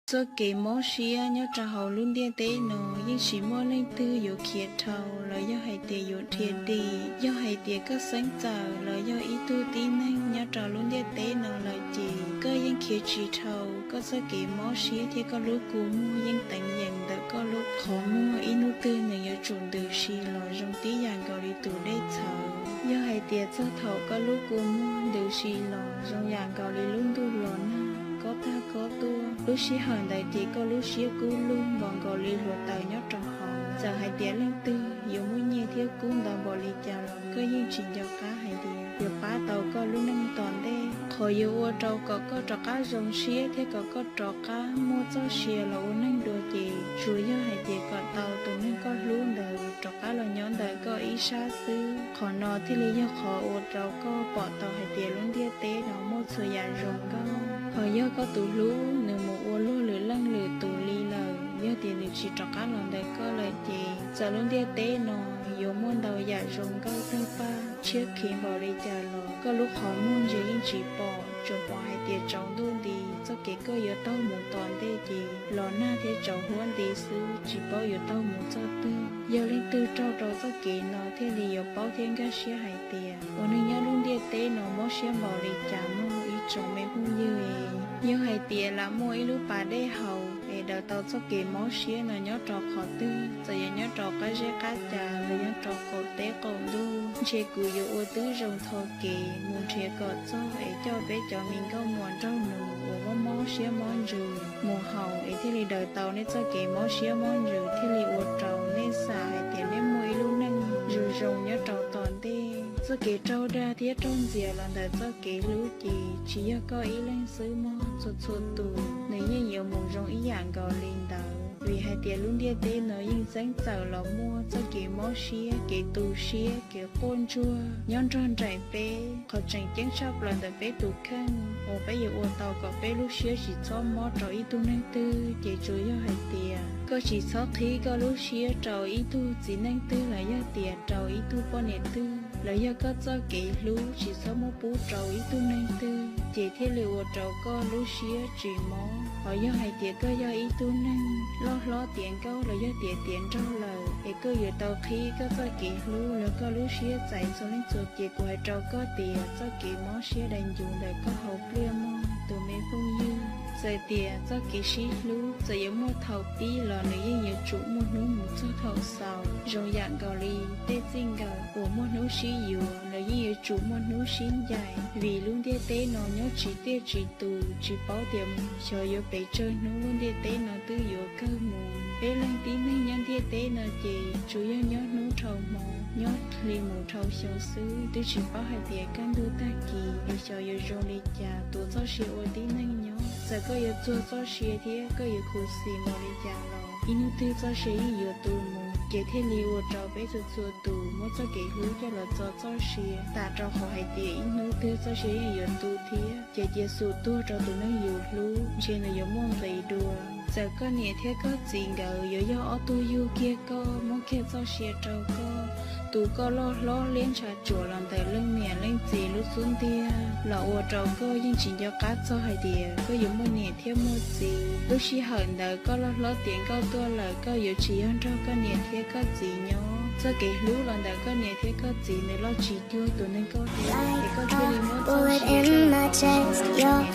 Txoj kev mob siab nyob rau hauv lub ntiaj teb no yeej tsis muaj leej twg yuav khiav dhau los yog hais tias yuav dhia dim. Yog hais tias koj xeeb txawm los yog ib tug tib neeg nyob rau lub ntiaj teb no lawm ces koj yeej khiav tsis dhau. Koj txoj kev mob siab thiab koj lub kua muag yeej teev yeem ntawm koj lub qhov muag, ib hnub twg nws yuav tsum ntws si los zoo tib yam nkaus li tus dej txhawv. Yog hais tias txog thaum koj lub kua muag ntws si los zoo yam nkaus li lub ntuj los nag, kob tag kob tuaj, lub sij hawm ntawd ces koj lub siab kub lug npaum nkaus li hluav taws nyob rau hauv. Txawm hais tias leej twg yuav muaj nyiaj thiab kub ntau npaum li cas los koj yeej tsis nco qab hais tias yuav pab tau koj lub neej tom ntej. Qhov yuav ua rau kom koj rov qab zoo siab thiab kom koj rov qab muaj txoj sia los ua neeg dua ces tsuas yog hais tias kom tau tus neeg koj hlub ntawd rov qab los nyob ntawm koj ib sab xwb. Qhov no thiaj li yog qhov ua rau koj pom tau hais tias lub ntiaj teb no muaj txhua yam zoo nkauj. Ho yog koj tus hlub nws mus ua luag lwm leej lwm tus li lawm, yog tias nws tsis rov qab los ntawm koj lawm ces txawm lub ntiaj teb no yuav muaj ntau yam zoo nkauj tawg paj tshiab khiv npaum li cas los koj lub qhov muag ntsia yeej tsis pom, tsuas pom hais tias tsaus ntuj nti. Txoj kev koj yuav taug mus tom ntej ces los nag thiab tsaus huab nti xwb, tsis paub yuav taug mus txog twg. Yog leej twg raug rau txoj kev no thiaj li yuav paub thiab nkag siab hais tias ua neeg nyob lub ntiaj teb no mob siab npaum li cas mog ib tsoom me phooj ywg. Yog hais tias lam muaj ib lub pas dej haus es daws tau txoj kev mob siab no nyob rau qhov twg, txawm yog nyob rau qab zeb qab ca los nyob rau qaum teb qaum ntuj, ntshe kuv yuav ua tib zoo tho kev mus nrhiav kom txog es coj peb cov me nkauj muam nraug nus uas mob mob siab mob ntsws mus haus es thiaj li daws tau nej txoj kev mob siab mob ntsws, thiaj li ua rau nej xam hais tias nej muaj ib lub neej zoo zoo nyob rau tom ntej. Txoj kev raug dag thiab raug ntxias los ntawm txoj kev hlub ces tsis yog koj ib leeg xwb mog, txhua txhua tus nws yeej yuav mus zoo ib yam nkaus li ntawd. Vim hais tias lub ntiaj teb no yeej txeeb txawm los muaj txoj kev mob siab, kev tu siab, kev quaj ntsuag nyob nrog nraim peb. Qhov tseem ceeb tshaj plaws ntawm peb tus kheej uas peb yuav ua tau kom peb lub siab tsis txhob mob rau ib tug neeg twg ces tsuas yog hais tias koj tsis txhob qhib koj lub siab rau ib tug txiv neej twg los yog tias rau ib tug poj niam twg, los yog koj txoj kev hlub tsis txhob muab pub rau ib tug neeg twg, ces thiaj li ua rau koj lub siab tsis mob. Ho yog hais tias koj yog ib tug neeg loj hlob tiav nkauj los yog tiav tiav nraug lawm es koj yuav tau qhib koj txoj kev hlub los koj lub siab txais txhua leej txhua tus. Ces kuv hais rau koj tias txoj kev mob siab dai ncuv ntawm koj hauv pliaj mog tus me phooj ywg. Txawm tias txoj kev sib hlub txawm yuav muaj thaum pib los nws yeej yuav tsum muaj hnub mus txog thaum xaus. Zoo yam nkaus li tej txij nkawm uas muaj hnub sib yuav los yeej yuav tsum muaj hnub sib ncaim, vim lub ntiaj teb no nyob tsis tiaj tsis tus, tsis paub tias xyov yuav pes tsawg hnub lub ntiaj teb no twb yuav kawg mus. Peb leej tib neeg nyob ntiaj teb no ces tsuas yog nyob hnub dhau hmo, nyob hli mus dhau xyoo xwb, twb tsis paub hais tias kaj ntug tag kis es xyov yuav zoo li cas tuav txoj sia ua tib neeg nyob. Txawm koj yuav txuag txoj sia thiab koj yuav khuv xim npaum li cas los ib hnub twg txoj sia yeej yuav tu mus, ces thiaj li ua rau peb txhua txhua tus muab txoj kev hlub coj los txo txoj sia, tam rau qhov hais tias ib hnub twg txoj sia yeej yuav tu thiab. Ces cia xub tuag rau tus neeg yus hlub, ntshe nws yuav muaj nqis dua. Txawm koj niam thiab koj txiv nkawd yuav yog ob tug yug kiag koj, muab kiag txoj sia rau koj, tu koj loj hlob liab ntshav tsuam los ntawm leej niam leej txiv lub xub ntiag, los ua rau koj yeej tsis nco qab txog hais tias koj yuav muaj niam thiab muaj txiv. Lub sij hawm ntawd koj loj hlob tiav nkauj tuaj lawm, koj yuav tsis yog nrog koj niam thiab koj txiv nyob. Txoj kev hlub los ntawm koj niam thiab koj txiv nws loj tsis cuag tus neeg koj hlub, es koj thiaj li muab txoj sia rau.